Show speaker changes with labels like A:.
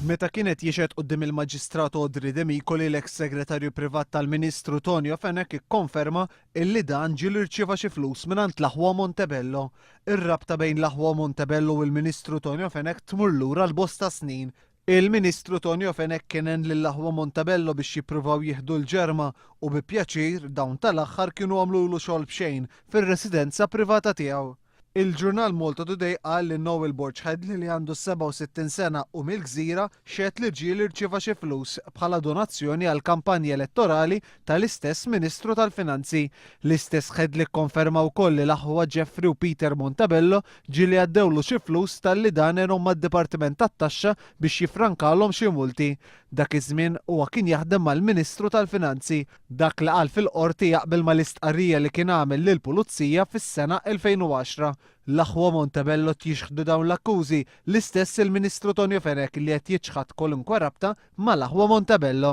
A: Meta kien qed jixhed quddiem il-Maġistrat Audrey Demicoli, l-eks Segretarju Privat tal-Ministru Tonio Fenech ikkonferma illi dan ġieli rċieva xi flus mingħand l-aħwa Montebello. Ir-rabta bejn l-aħwa Montebello u l-Ministru Tonio Fenech tmur lura għal bosta snin. Il-Ministru Tonio Fenech kien għen lill-aħwa Montebello biex jippruvaw jieħdu l-ġerma u bi pjaċir dawn tal-aħħar kienu għamlulu xogħol b'xejn fir-residenza privata tiegħu. Il-ġurnal Malta Today qal li Noel Borg Hedley li għandu 67 sena u mill-Gżira xehed li ġieli rċieva xi flus bħala donazzjoni għall-kampanja elettorali tal-istess Ministru tal-Finanzi. L-istess Hedley kkonferma wkoll li l-aħwa Jeffrey u Peter Montebello ġieli għaddewlu xi flus talli dan għenhom mad-Dipartiment tat-Taxxa biex jiffrankalhom xi multi. Dak iż-żmien huwa kien jaħdem mal-Ministru tal-Finanzi. Dak li qal fil-Qorti jaqbel mal-istqarrija li kien għamel lill-Pulizija fis-sena 2010. L-aħwa Montebello jixħdu dawn l-akkużi, l-istess il-Ministru Tonio Fenech li qed jiċħad kwalunkwe rabta mal-aħwa Montebello.